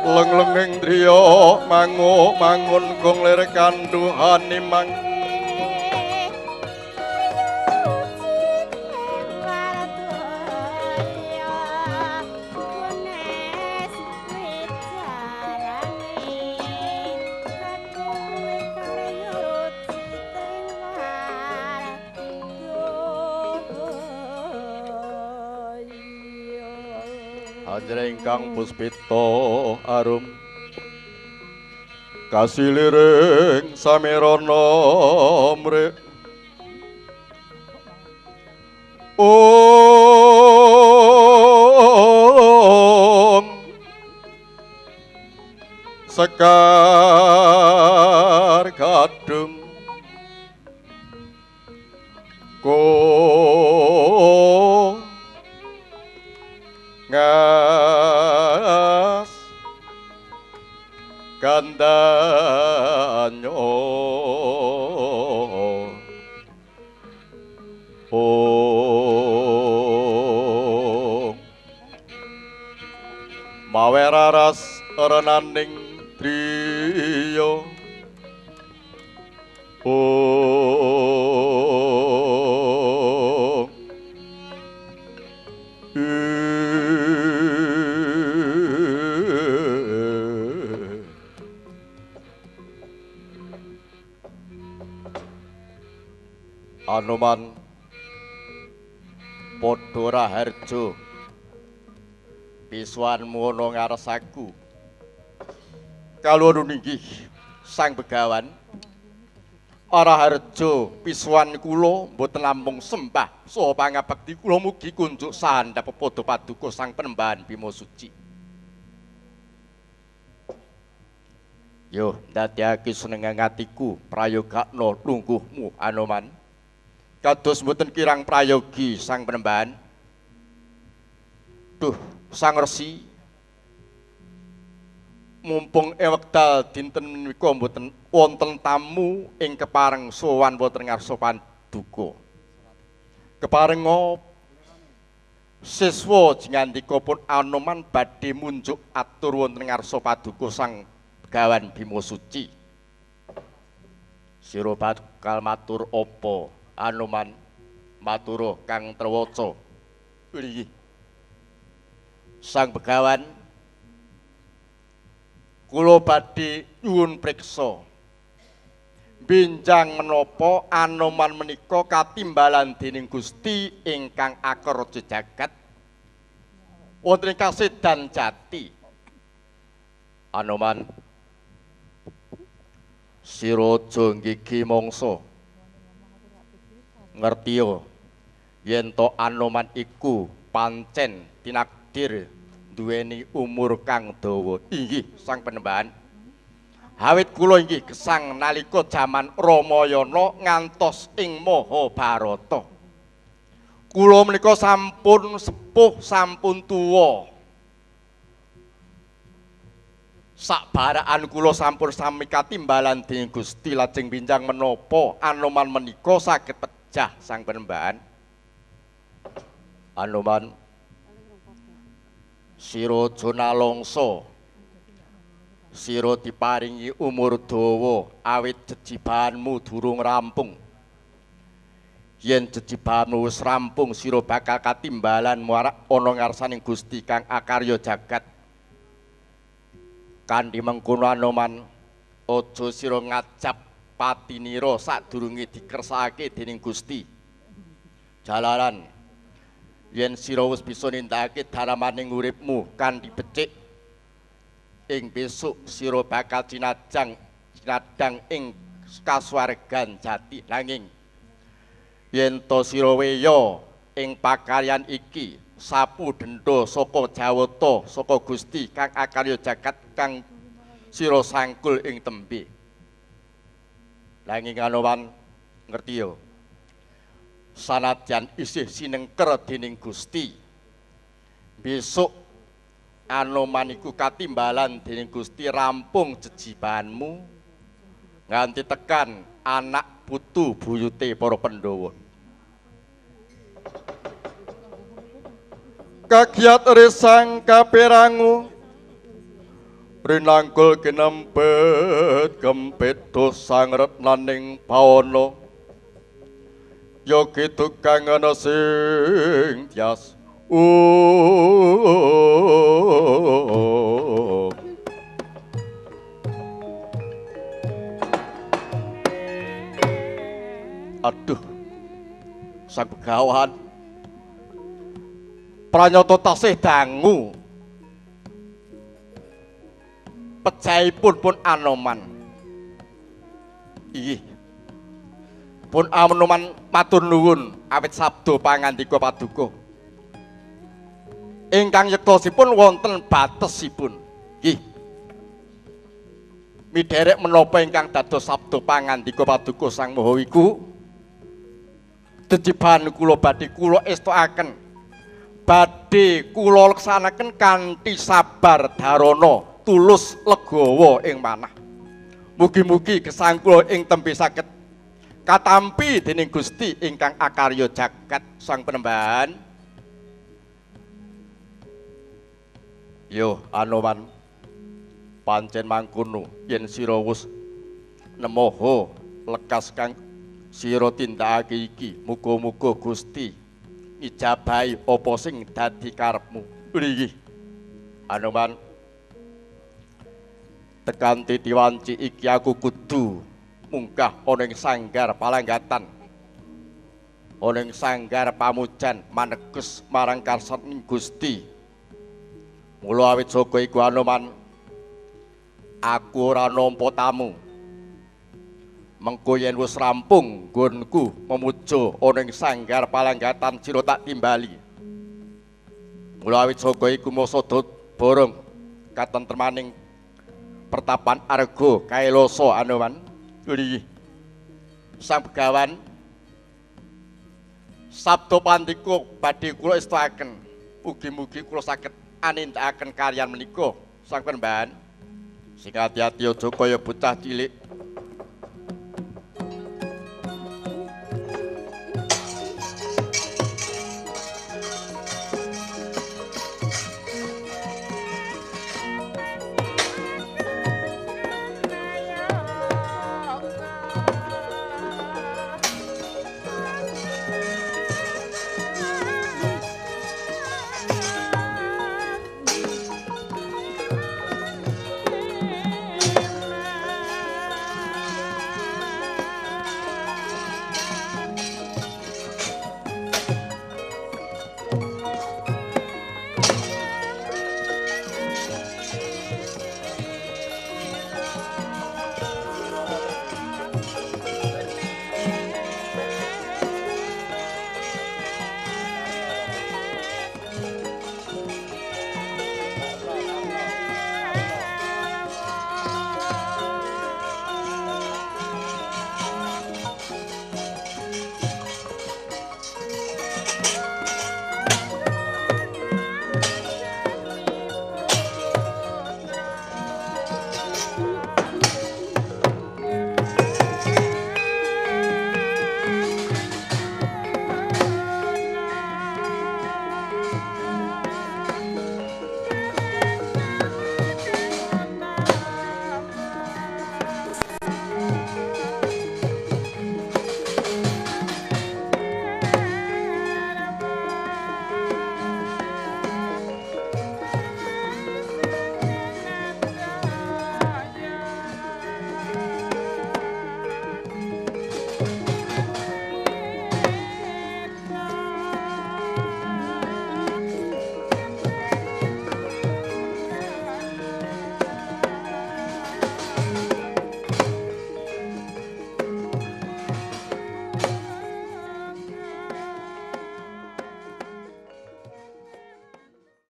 Leng-lenging driya mangu mangun gong lir kanduhane mang ingkang puspita arum kasiliring samirana mrih Om sekar kadung ko ngas kandanyo Om mawe raras renaning driya Om Anoman padha raharja pisuwanmu ana ngarsaku. Kaluwun inggih Sang Begawan. Raharja pisuwan kula mboten namung sembah saha pangabekti kula mugi kunjuk sahandap pepadha paduka Sang Penembahan Bima Suci. Yo ndadekake seneng atiku prayogakna lungguhmu Anoman. Kados mboten kirang prayogi Sang Penembahan. Duh Sang Resi, mumpung ewekdal dinten menika mboten wonten tamu ing kepareng sowan wonten ngarsa paduka. Keparenga siswa jingandika pun Anoman badhe munjuk atur wonten ngarsa paduka Sang Begawan Bima Suci. Sira bakal matur apa Anoman? Matura kang trewaca. Inggih Sang Begawan, kula badhe nyuwun priksa. Benjang menapa Anoman menika katimbalan dening Gusti ingkang akraja jagat wonten ing kasedan jati. Anoman, sira aja nggigi mangsa. Ngertiya yen to Anoman iku pancen tinakdir duweni umur kang dawa. Inggih Sang Penembahan. Awit kula inggih gesang nalika jaman Ramayana ngantos ing Mahabharata. Kula menika sampun sepuh, sampun tuwa. Sakbarakan kula sampun sami katimbalan dening Gusti lajeng binjang menapa Anoman menika saged pejah Sang Penembahan. Anoman, sira aja nalangsa. Sira diparingi umur dawa awit jejibahanmu durung rampung. Yen jejibahanmu wis rampung, sira bakal katimbalan muarak ana ngarsaning Gusti kang akarya jagat. Kanthi mengkono Anoman, aja sira ngajap patinira sadurunge dikersakake dening Gusti. Jalaran yen sira wis bisa nindakake daramaning uripmu kanthi becik, ing besok sira bakal cinadang ing kasuwargan jati. Nanging yen to sira weya ing pakaryan iki, sapu denda saka Jawata saka Gusti kang akarya jagat kang sira sangkul ing tembe. Nanging Anoman, ngerti ya, sanadyan isih sinengker dening Gusti, besok Anoman iku katimbalan dening Gusti rampung jejibahanmu nganti tekan anak putu buyute para Pandhawa. Kagiat resang kaperangu Rinangkul kinempet kempit dosa ngretnaning pawana yogi tukang ana sing tias. Aduh, sang begawan pranyata tasih dangu pejahipun pun Anoman. Inggih. Pun Anoman matur nuwun awit sabda pangandika paduka. Ingkang yektosipun wonten batesipun. Nggih. Midherek menapa ingkang dados sabda pangandika paduka Sang Maha Wiku? Dejiban kula badhe kula estokaken. Badhe kula laksanaken kanthi sabar darana. Tulus legawa ing manah. Mugi-mugi gesang kula ing tembe saged katampi dening Gusti ingkang akarya jagat Sang Penembahan. Yo Anoman, pancen mangkono yen sira wis nemoho lekas kang sira tindakake iki, muga-muga Gusti ngijabahi apa sing dadi karepmu. Nggih. Anoman, tekan titi wanci iki aku kudu munggah ana ing sanggar palanggatan, ana ing sanggar pamujan maneges marang karsaning Gusti. Mula awit saka iku Anoman, aku ora nampa tamu. Mengko yen wis rampung nggonku memuja ana ing sanggar palanggatan sira tak timbali. Mula awit saka iku masa borong katentremaning pertapan Argo Kailoso Anoman. Nggih. Sang Begawan, sabda pandika badhe kula estokaken. Mugi-mugi kula saged anindakaken karyan menika Sang Penembahan. Sing ati-ati aja kaya bocah cilik.